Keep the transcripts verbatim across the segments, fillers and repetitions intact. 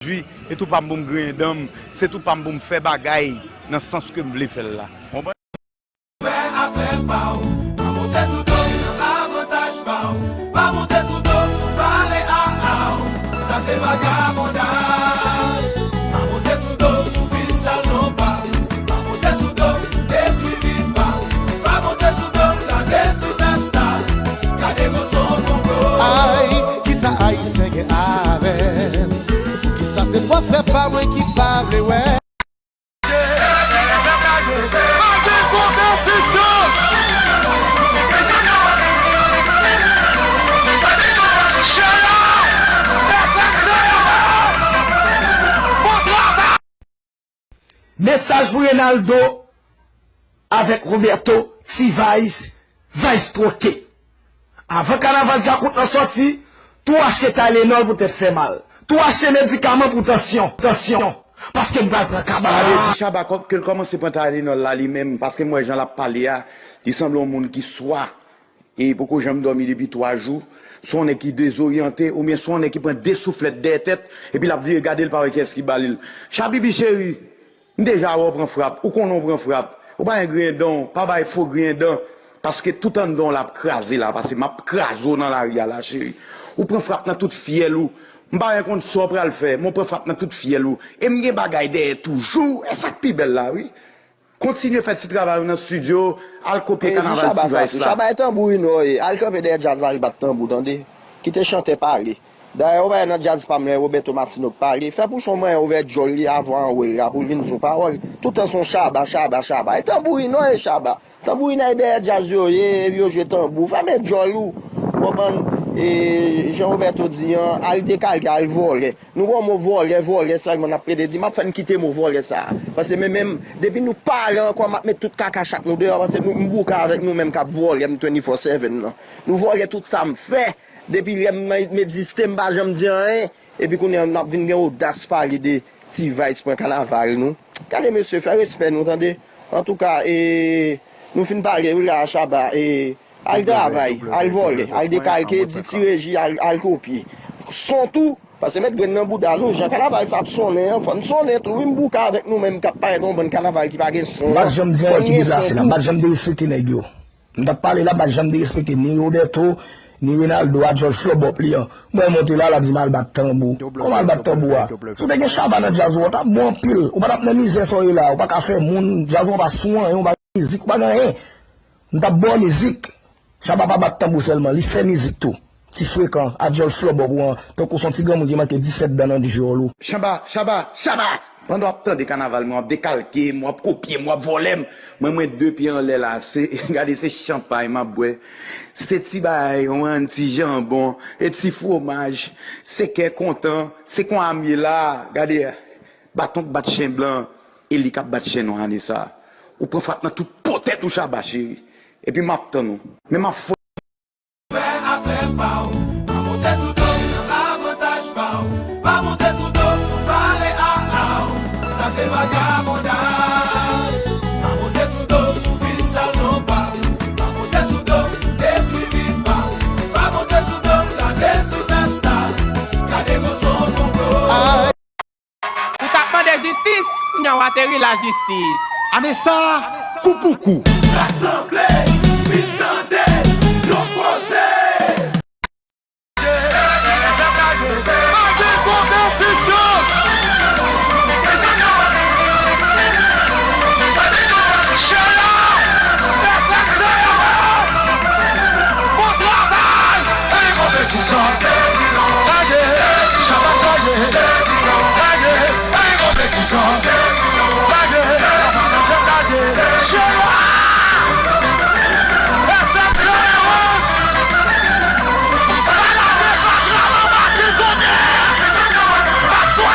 jwi, e tou pa m pou m griyen dan m, se tou pa m pou m fè bagay nan sans ke m vle fè l la. Konprann? Fè afè pa w, pa monte sou do m nan avantaj pa w, pa monte sou do m pou pale a a w, sa se vagabondaj. Pa monte sou do m pou vin sal non pa m, pa monte sou do m pou detwi vi pa m, pa monte sou do m kraze sipèsta, gade koson kongo. Ay, kisa Ayisyen gen avè l? Poukisa se pwòp pèp pa mwen ki pa vle wè? Mesaj pou Renaldo avèk Roberto, T-Vice, Vice twoke. Avan kanaval Djakout lan sòti, tou achte Tylenol pou tèt fè mal. Tou achte medikaman pou tansyon, tansyon. Paske m pral pran kaba. Sa vle di Shabba kò-, ke l kòmanse pran Tylenol la li menm, paske m wè jan l ap pale a, li sanble yon moun ki swa. E poko janm dòmi depi twa jou. Swa yon nèg ki dezoryante, oubyen swa yon nèg ki pran de souflèt dèyè tèt, epi l ap vire gade l pa wè kiyès ki ba li l. Shabibi cheri, m deja wè w pran frap, ou konnen w pran frap. Ou pa gen griyen dan w, pa bay fo griyen dan, paske tout anndan w la ap kraze la, paske m ap kraze w nan lari a la, cheri. Ou pran frap nan tout fyèl ou. M pa gen konn sa w pral fè, men w pran frap nan tout fyèl ou. E m gen bagay dèyè toujou, e sa k pi bèl la, wi. Kontinye fè ti travay ou nan estidyo, al kopye kanaval T-Vice la. Shabba e tanbourinò w ye. Al kanpe dèyè djaz la, al bat tanbou, tande. Kite chantè pale. Dayè, ou pa wè nan djaz pa m lè Roberto Martino k pale. Fè pouchon manyen ouvè djòl li avwa anwo l la pou l vin di w pawòl. Toutan se yon Shabba, Shabba, Shabba. E tanbourinò w ye, Shabba. Tanbourinò e dèyè djaz yo ye, epi yo jwe tanbou. Fèmen djòl ou. Ou konprann? E, jan Roberto di an, al dekalke, al vòlè. Nou wè mo vòlè, vòlè sèlman n ap plede di. M ap fè n kite mo vòlè sa a. Paske men menm, depi nou pale ankò, m ap met tout kaka chat nou deyò, paske nou, m bouke avèk nou menm k ap vòlè m twenty-four seven nan. Nou vòlè tout sa m fè. Depi lè m nan egziste, m pa janm di anyen. Epi kounye a, n ap vin gen odas pale de T-Vice pran kanaval nou. Gade mesye, fè respè nou, tande. Antouka, e, nou fin pale, wi la, Shabba, e, al travay, al vòlè, al dekalke, di ti reji, al, al kopye. Son tou, paske met grenn nan bouda nou, jan kanaval sa ap sonnen an, fò n sonnen tou, wi, m bouke avèk nou menm k ap parèt yon bann kanaval ki pa gen son an, fò n gen son tou. M pa t janm derespekte nèg yo. M t ap pale la, m pa t janm derespekte ni Roberto, ni Renaldo a, djòl flòbòp li an. Mwen monte la, l ap di m al bat tanbou. Kòman al bat tanbou a? Si w te gen Shabba nan djaz ou, w t ap bon anpil. Ou pa t ap nan mizè sa w ye la, ou pa ka fè moun, djaz ou an pa sou anyen, ou pa gen mizik, ou pa gen anyen. M t ap ba w mizik. Shabba pa bat tanbou sèlman, li fè mizik tou. Ti frekan, a djòl flòbòk ou an, tankou se yon ti granmoun ki manke disèt dan nan djòl ou. Shabba, Shabba, Shabba! Pandan w ap tande kanaval mwen, w ap dekalke m, w ap kopye m, w ap vòlè m. Mwen, mwen de pye anlè la, se, gade, se chanpay m ap bwè. Se ti bagay, yon ti janbon, e ti fwomaj. Se kè kontan, se konsa m ye la. Gade, baton k bat chen blan, e li k ap bat chen nwa ane sa. Ou pran frap nan tout po tèt ou, Shabba cheri. Epi m ap tann ou. Men m ap fè afè pa w. Pa monte sou do m nan avantaj pa w. Pa monte sou do m pou pale a a w. Sa se vagabondaj. Pa monte sou do m pou vin sal non pa m. Pa monte sou do m pou detwi vi pa m. Pa monte sou do m kraze sipèsta. Gade koson kongo. Ou t ap mande jistis, kounye a w ateri lajistis. Ane sa, kou pou kou. Rasanble, vin tande, yon koze. Bon travay! Ey, konpetityon! Lage! Shabba lage! Lage! Ey, konpetityon! Lage! Lage! Chèlwa! Resepte! Pa lage, pa travay, pa kizone! Pa sou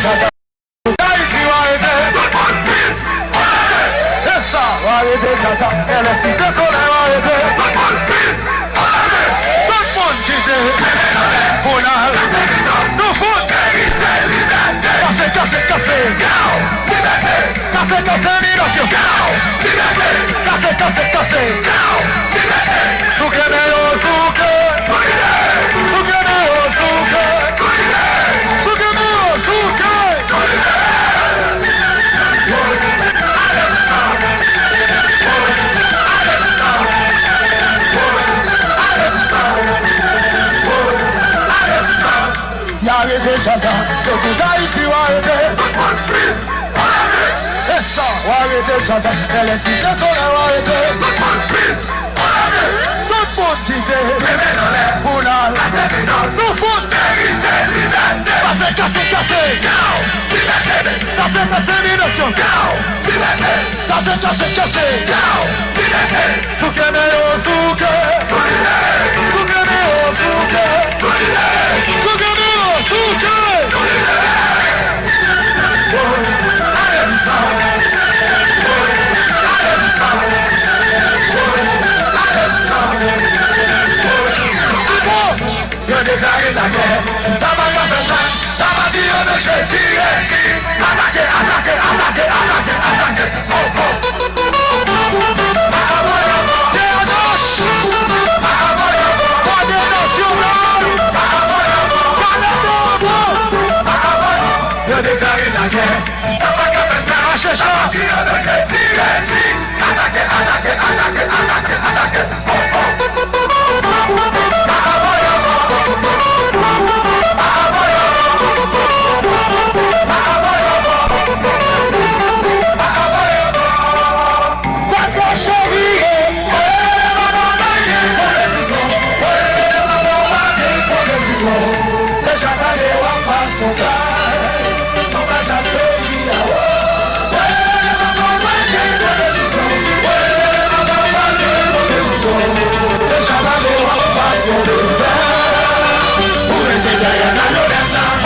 Ayiti w a rete. Tout moun fis. E sa w a rete, Zaza. L S I T Solèy w a rete. Tout moun fis. Tout moun kite. Pou n al. Nou fout. Kase, kase, kase. Kase, kase, liberasyon. Kase, kase, kase. Souke men yo, souke. Souke men yo, souke. Souke men yo, souke. Y a rete Zaza, se tout Ayiti w a rete. E sa, w a rete Zaza, L S I T Solèy w a rete. Tout moun kite, pou n al. Nou fout. Kase, kase, kase. Kase, kase, liberasyon. Kase, kase, kase. Souke men yo, souke. Souke men yo, souke. Souke men yo, souke. Yo deklare lagè, sa pa ka fèt la. Lapati yo deje tire. Atake, atake, atake, atake, atake. Oh, oh. T N H. Kòdinasyon la. Yo deklare lagè. Sa pa ka fèt la. Mache sa. Lapati yo deje tire. Atake, atake, atake, atake, atake.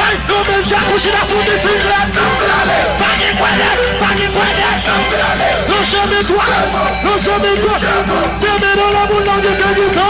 Ay, nou menm jan kouchi la sou difiklèt. Pa gen kwèlèt, pa gen kwèlèt. Nou janbe dwat, nou janbe gòch. Kenbe nan lanmou, lage kè gito.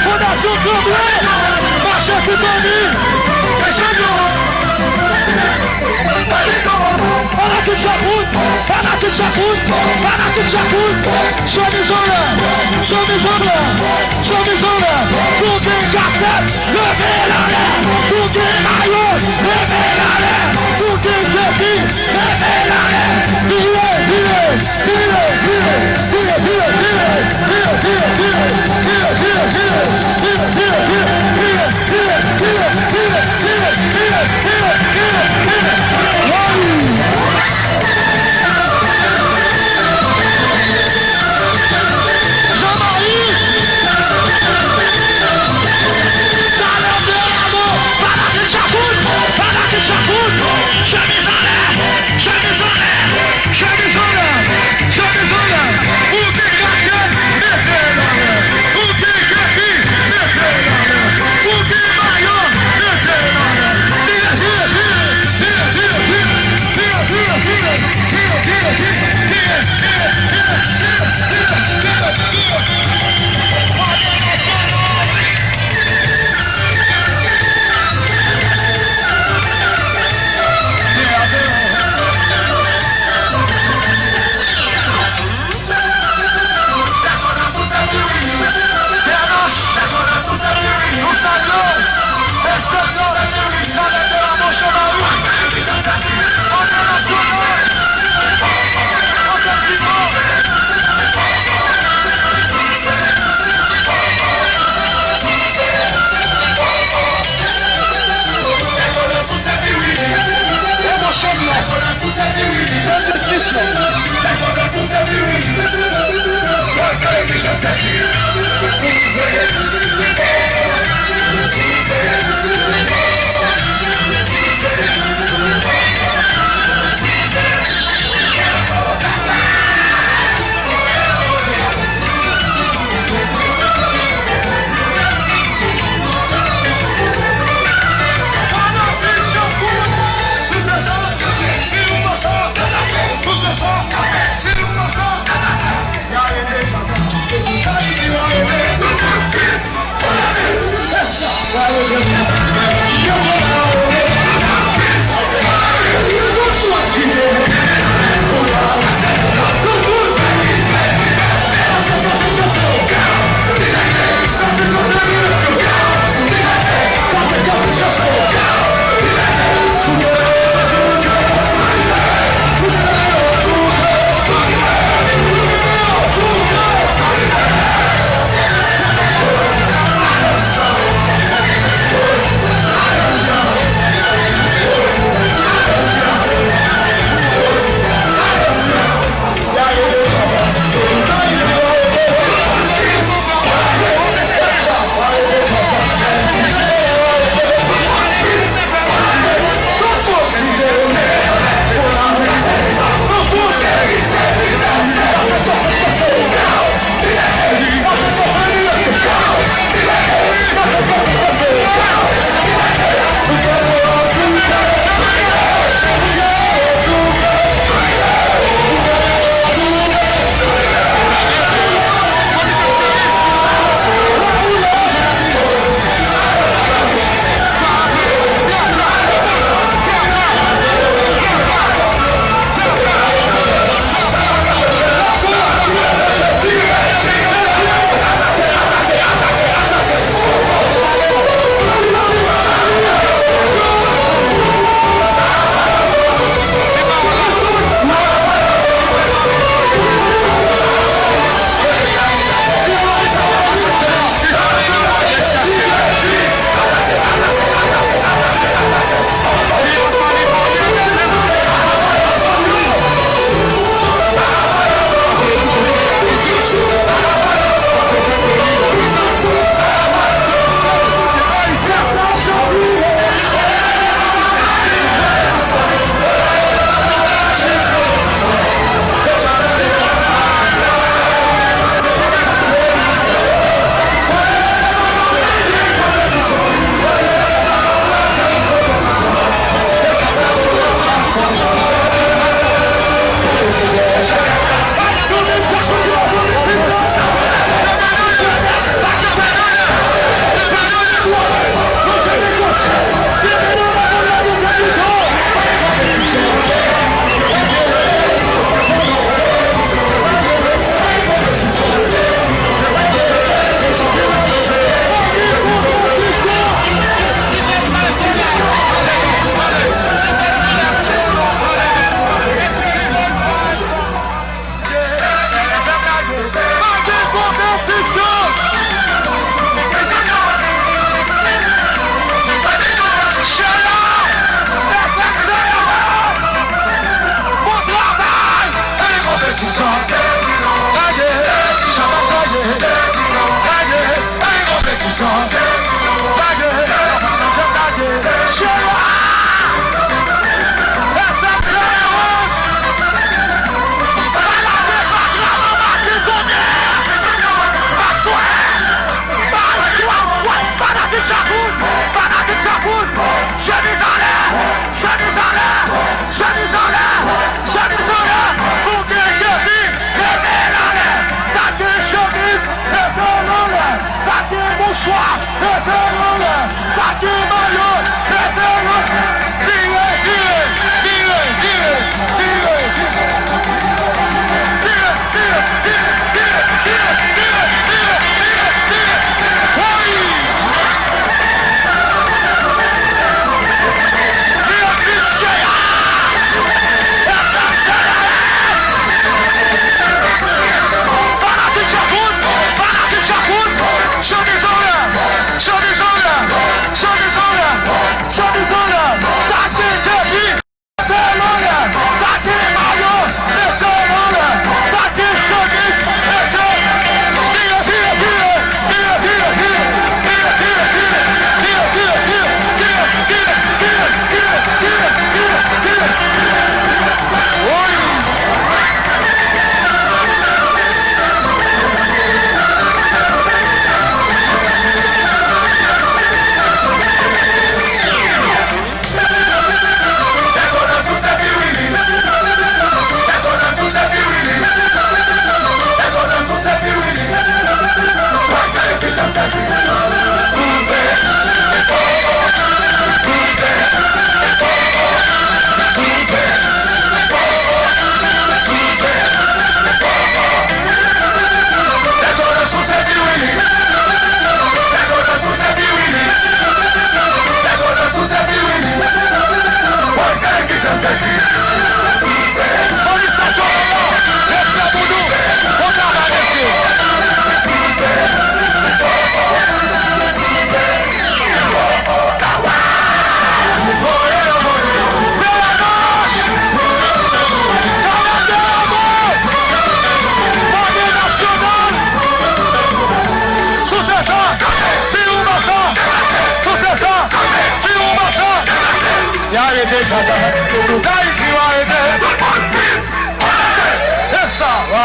Fondasyon Kanbyen, mache Titani. Fanatik Jakout, fanatik Jakout, fanatik Jakout. Chemiz anlè, chemiz anlè, chemiz anlè. Si w gen kaskèt, leve l anlè. Si w gen mayo, leve l anlè. Si w gen kepi, leve l anlè. Vire, vire, vire, vire. Jean-Marie! Talè de la mò! Fanatik Jakout! Fanatik Jakout! Chemiz anlè! Chemiz anlè!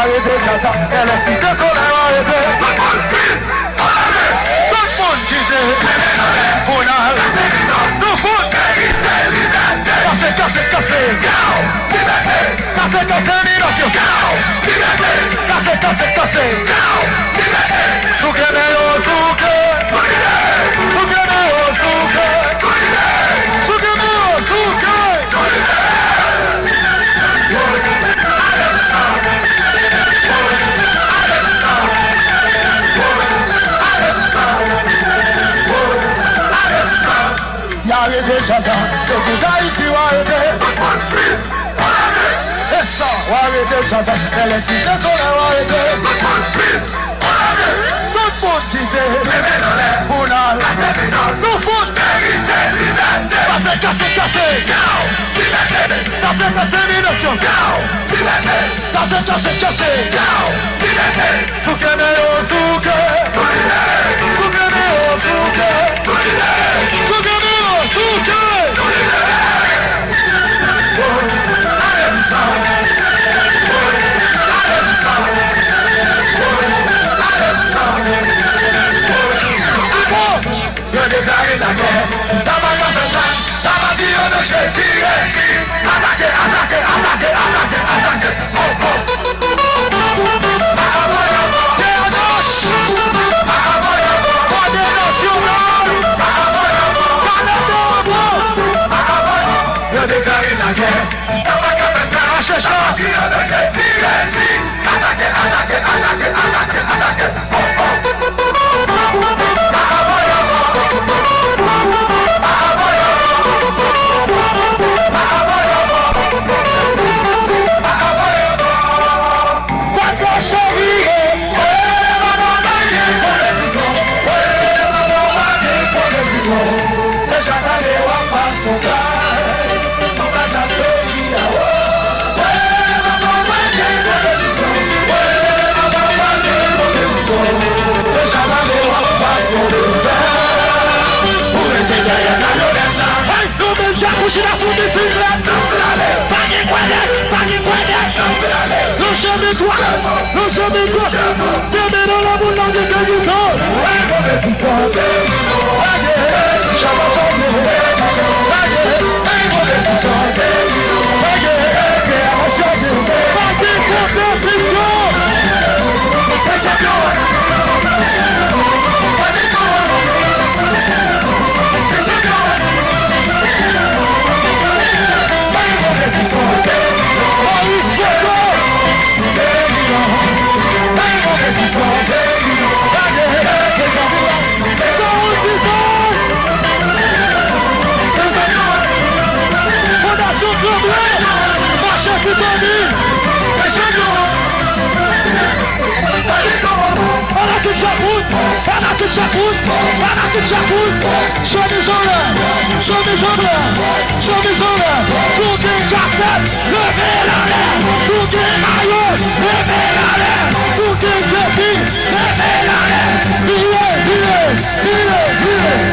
Arete Jaza, L S I T Solèy arete. Tout moun fis, anleve. Tout moun ki te leve nan lè pou n al. Nou fout. Verite, libète. Kase, kase, kase. Yow, libète. Kase, kase, libète. Yow, libète. Kase, kase, kase. Yow, libète. Souke men yo, souke. Souke men yo, souke. Souke men yo, souke. Y arete Jaza, se tout Ayiti w arete. E sa, w arete Jaza, L S I T Solèy w arete. Tout moun ki te leve nan lè pou n al. Nou fout. Kase, kase, kase. Kase, kase, libète. Kase, kase, kase. Souke men yo, souke. Souke men yo, souke. Souke men yo, souke. Yo deklare lagè. Si sa pa ka fèt la, la pa di yo mèche tire. Atake, atake, atake, atake, atake. Oh, oh. T N H. Kòde nasyonal. Kanada. Yo deklare lagè. Si sa pa ka fèt la, H H A. Atake, atake, atake, atake, atake, atake. Hey, nou menm jan pou chita sou mizik la. Pa gen kwèdèt, pa gen kwèdèt. Lanse men dwat, lanse men dwat. Kenbe nan laboul la, gen kè ki kò. Fondasyon Tremble, mache Titani. Fanatik Chapout, fanatik Chapout, fanatik Chapout. Chemiz anlè, chemiz anlè, chemiz anlè. Si w gen kasèt, leve l anlè. Si w gen mayo, leve l anlè. Si w gen kepi, leve l anlè. Vire, vire, vire, vire.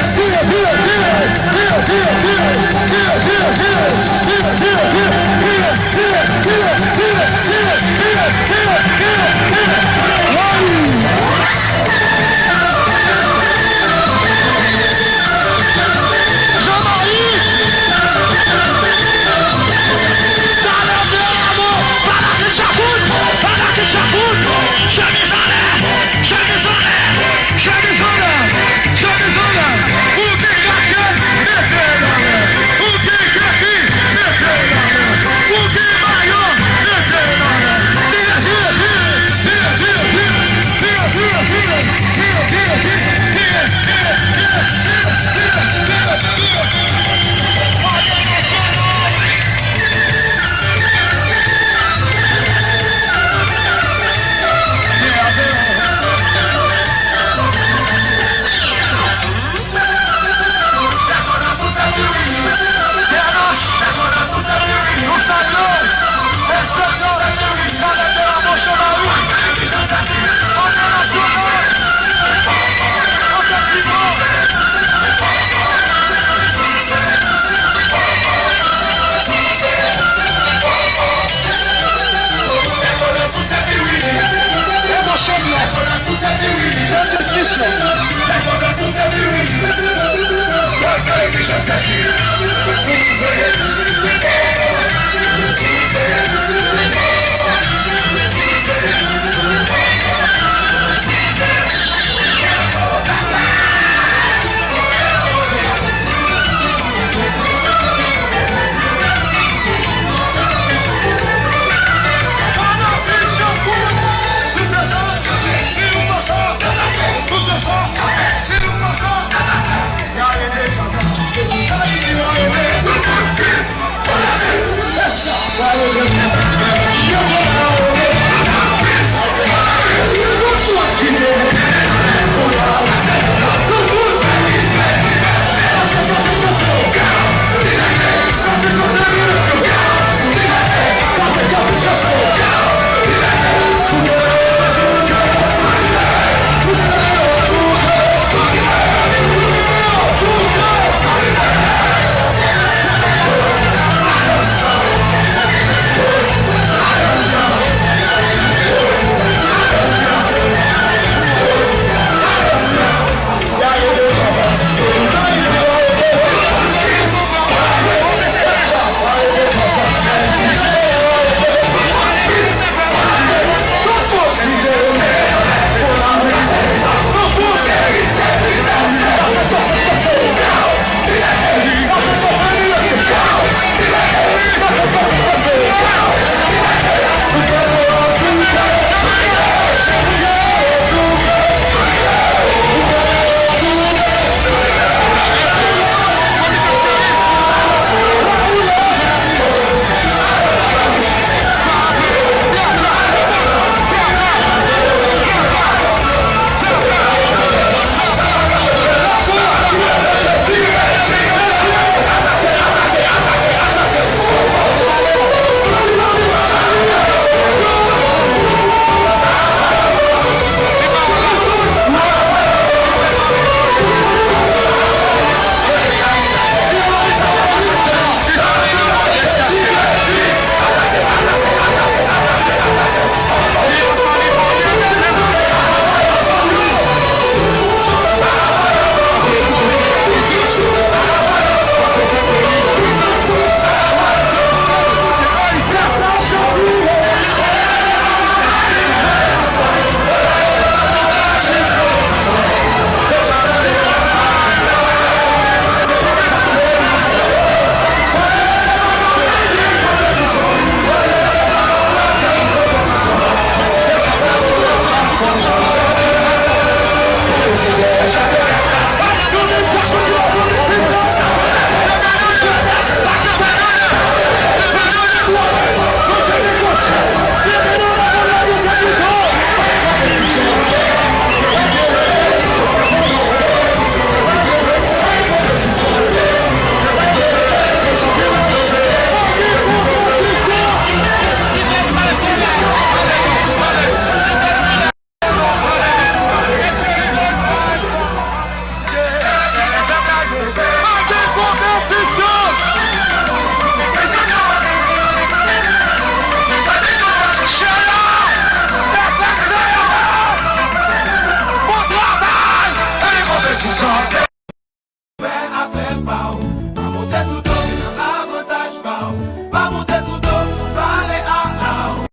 Fè afè pa w, pa monte sou do m nan avantaj pa w, pa monte sou do m pou pale a a w.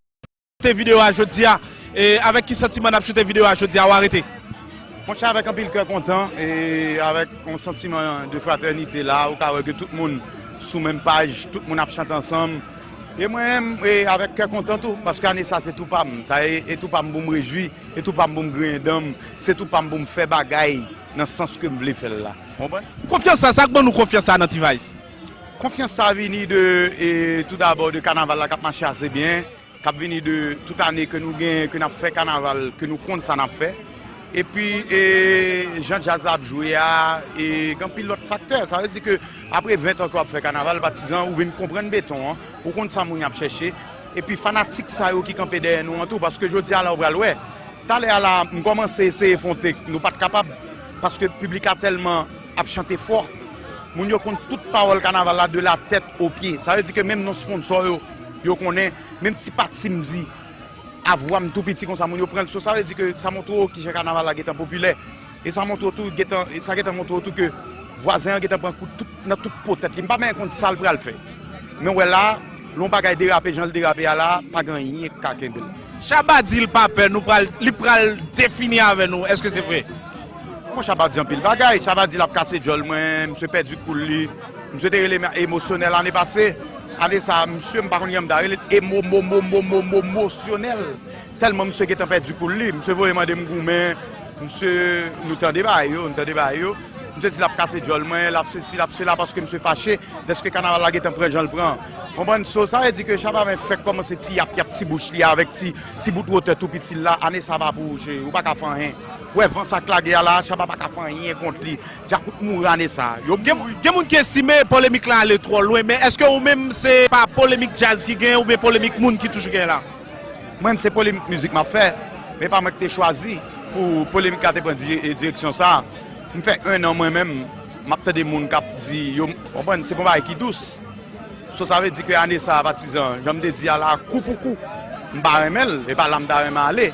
Te videyo a jodi a, e avèk ki santiman n ap choute videyo a jodi a, w arete? Monchè, avèk anpil kè kontan, e avèk yon santiman de fratènite la, ou ka wè ke tout moun sou menm paj, tout moun ap chante ansanm. E mwen menm, e avèk kè kontan tou, paske ane sa se tou pa m. Sa e, e tou pa m pou m rejwi, e tou pa m pou m griyen dan m, se tou pa m pou m fè bagay nan sans ke m vle fè l la. Konprann? Konfyans sa, sa k ban nou konfyans sa nan T-Vice? Konfyans sa vini de, e, tou dabò de kanaval la k ap mache ase byen, k ap vini de tout ane ke nou genyen, ke n ap fè kanaval, ke nou konn sa n ap fè. Epi, e, jan djaz la ap jwe a, e, gen anpil lòt faktè. Sa vle di ke apre ven tan ke w ap fè kanaval, patizan, ou vin konprann beton an, ou konn sa moun yo ap chèche. Epi fanatik sa yo ki kanpe dèyè nou an tou, paske jodi a la ou pral wè. Talè a la, m kòmanse eseye fè yon take, nou pa t kapab, paske piblik la tèlman ap chante fò. Moun yo konn tout pawòl kanaval la de la tèt o pye. Sa vle di ke menm non sponsò yo, yo konnen, menm ti pati m di, a vwa m tou piti konsa, moun yo pran l. So, sa vle di ke sa montre w kijan kanaval la gentan popilè. E sa montre w tou, gentan, e sa gentan montre w tou ke vwazen an gentan pran kou tout, nan tout po tèt li. M pa menm konn sa l pral fè. Men w wè la, lè yon bagay derape jan l derape a la, pa gen anyen k ka kenbe l. Shabba di l pa pè, nou pral, li pral defini avè nou. Èske se vre? Bon, Shabba di anpil bagay. Shabba di l ap kase djòl mwen, misye pèdi koul li. Misye te rele m emosyonèl ane pase. Ane sa, misye, m pa konn jan m ta rele l, emo, mo, mo, mo, mo, mo, mosyonèl. Tèlman misye gentan pèdi koul li, misye voye mande m goumen, misye, nou tande bagay yo, nou tande bagay yo. Misye di l ap kase djòl mwen, l ap sesi, l ap sela, paske misye fache dèske kanaval la gentan pran jan l pran. Konprann? So, sa vle di ke Shabba men fèk kòmanse ti yap yap ti bouch li avèk ti, ti bout wotè tou piti l la, ane sa pa pou je, ou pa ka fè anyen. Ou wè van sa k lage a la, Shabba pa ka fè anyen kont li. Djakout mouri ane sa. Yo gen, gen moun ki estime polemik la ale twò lwen, men èske ou menm se pa polemik djaz ki gen oubyen polemik moun ki toujou gen la? Mwen, se polemik mizik m ap fè, men pa mwen ki te chwazi pou polemik la te pran di-, e, direksyon sa a. M fè en an mwen menm, m ap tande moun k ap di, yo, w konprann, se pa yon bagay ki dous. So, sa vle di ke ane sa a, patizan, jan m te di a la, kou pou kou, m pa renmen l, e pa la m ta renmen ale.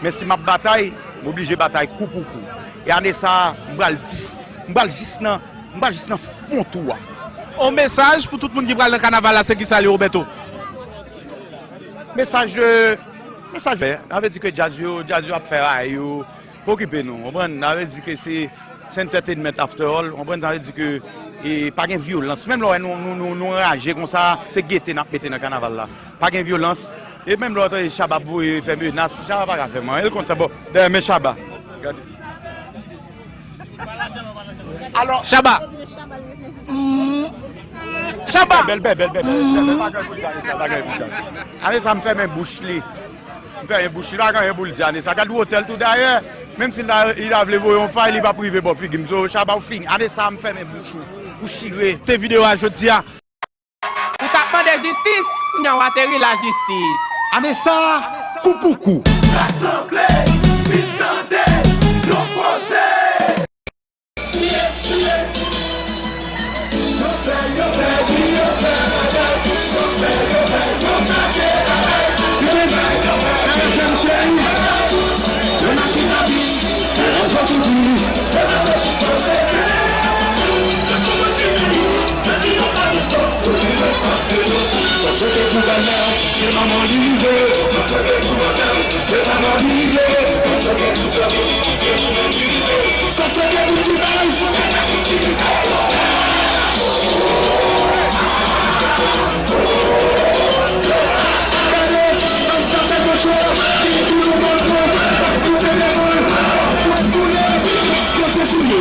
Men si m ap batay, m oblije batay kou pou kou. E ane sa a, m pral dis-, m pral jis nan, m pral jis nan fon twou a. On mesaj pou tout moun ki pral nan kanaval la, se kisa l ye, Roberto? Mesaj, euh, mesaj, sa vle di ke djaz yo, djaz yo ap fè bagay yo, pa okipe nou, konprann? Sa vle di ke se, se entertainment after all, konprann? Sa vle di ke, e, pa gen vyolans. Menm lè w wè nou, nou, nou, nou anraje konsa, se gete n ap mete nan kanaval la. Pa gen vyolans. E menm lè w tande Shabba ap voye fè menas, Shabba pa ka fè m anyen, l konn sa, bon, dèyè men Shabba. Gade. Alò, Shabba. Mm. Shabba. Bèl, bèl, bèl, bèl, bèl, bèl, pa gen pou l di ane sa, pa gen pou l di ane sa. Ane sa, m fèmen bouch li. M fèmen bouch li, pa gen anyen pou l di ane sa. Gad wotè l tou dayè. Menm si l ta, li ta vle voye yon fay, li p ap rive bò figi m. So, Shabba, ou fini. Ane sa, m fèmen bouch ou. Ou chire. Te videyo a jodi a. Ou t ap mande jistis, kounye a w ateri lajistis. Ane sa, kou pou kou. Rasanble, vin tande, yon koze. Sa se te pou bèlmè, se manman li rive. Sa se te pou bèlmè, se manman li rive. Sa se te pou ti bèj. Gade, sa se te pou chwa. Tout le monde, tout le monde, tout le monde. Sote sou yo,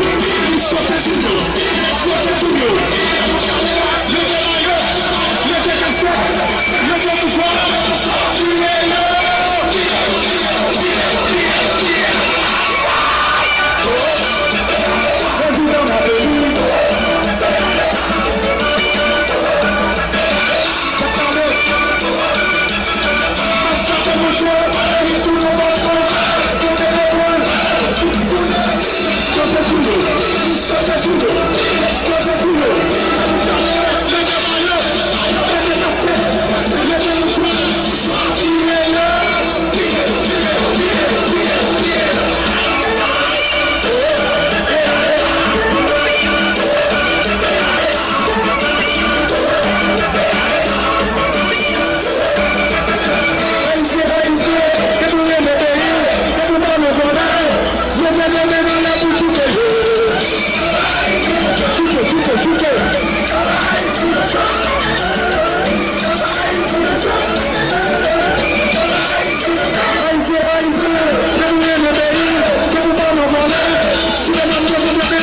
sote sou yo, sote sou yo. Mete mayò, mete kaskèt, mete mouchwa, touye yo. Prezidan Martelly. Ayisyen, Ayisyen, depi w renmen peyi w, depi w pa nan vòlè, leve men w nan lè pou tchouke yo. Tchouke, tchouke, tchouke. Ayisyen, Ayisyen, depi w renmen peyi w, depi w pa nan vòlè, si w pa nan vòlè,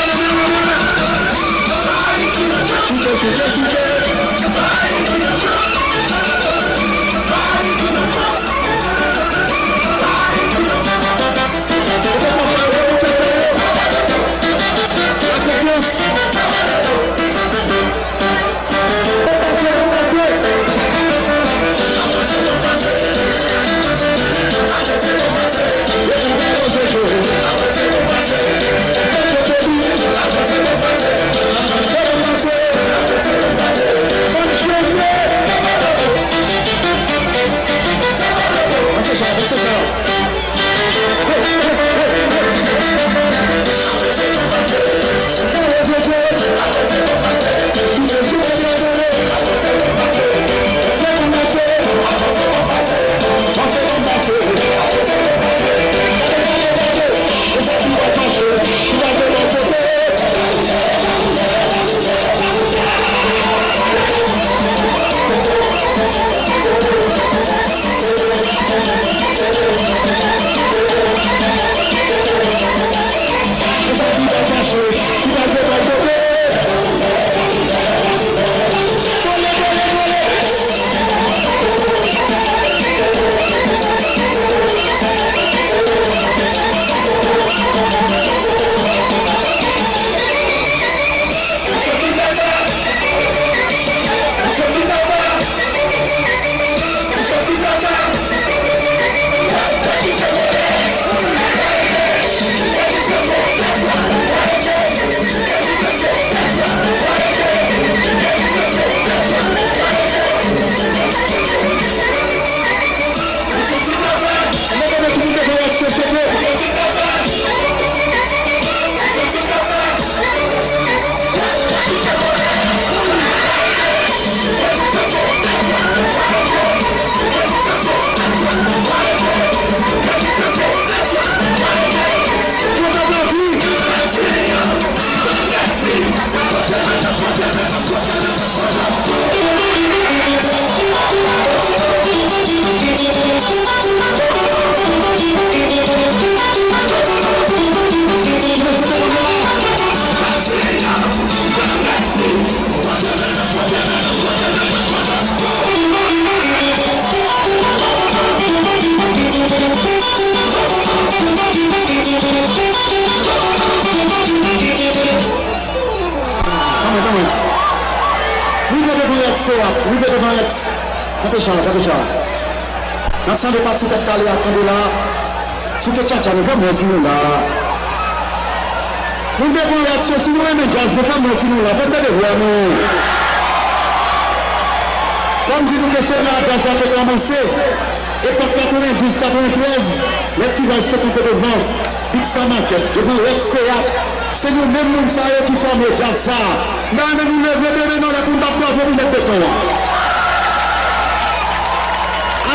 Kanpe cha, kanpe cha. N ap salye pati Tèt Kale ak kanpe la. Sou ke tchatcha, nou fè m wè si nou la. Nou devan reaksyon, si nou renmen djaz, nou fè m wè si nou la. Fè tande vwa nou. Ban m di nou ke se la djaz la te kòmanse. Epòk katrevenndous, katreventrèz, lè T-Vice te kanpe devan Big Star Market, devan Rex Théâtre, se nou menm moun sa yo ki fòme djaz sa a. M ta renmen nou leve de men nou lè pou n bat bravo pou mèt beton an.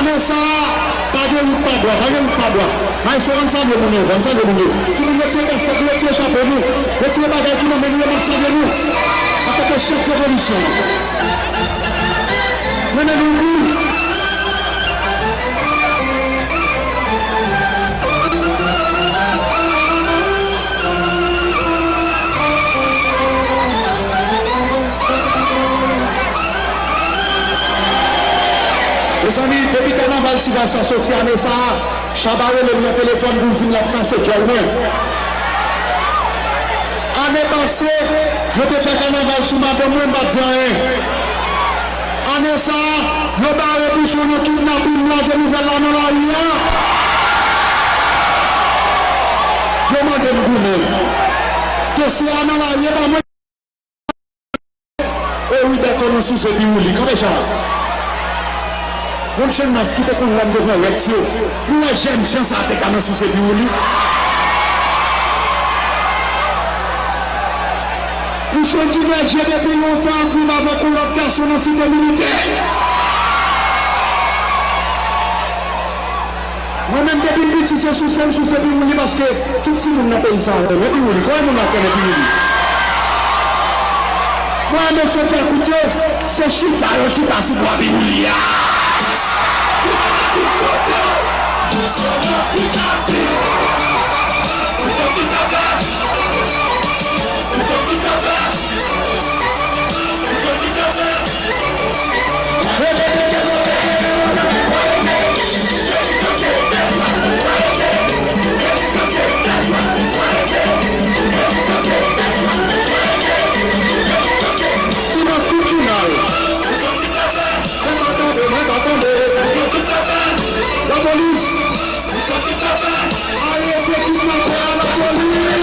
Ane sa a, pa gen wout pa bwa, pa gen wout pa bwa. Maestro, ann salye moun yo, ann salye moun yo. Tout moun retire kaskèt nou, retire chapo nou, retire bagay ki nan men nou yo, n ap salye nou. Antanke chèf revolisyon an. Mennen nou kou. Mezanmi, depi kanaval T-Vice sa soti ane sa a, Shabba rele m nan telefòn pou l di m l ap kase djòl mwen. Ane pase, yo te fè kanaval sou madanm mwen, m pa t di anyen. Ane sa a, yo bare bouch mwen nan kidnapin, m lage nouvèl la nan lari a. Yo mande m goumen. Dosye a nan lari, e pa mwen. E wi, Bèto nan souse piwouli. Kanpe cha. Yon jèn mas ki te konn rann devan Rex yo. Nou wè jèn jan sa te ka nan souse piwouli. Pouchon di nèg je depi lontan ap viv avèk yon lòt gason nan Site Militè. Mwen menm depi m piti se souse m souse piwouli paske tout timoun nan peyi sa a renmen piwouli. Konbyen moun la k renmen piwouli? Mwen renmen sonje kout yo, se chita yo chita sou bò piwouli a. Lapolis! Arete kidnapè a, lapolis!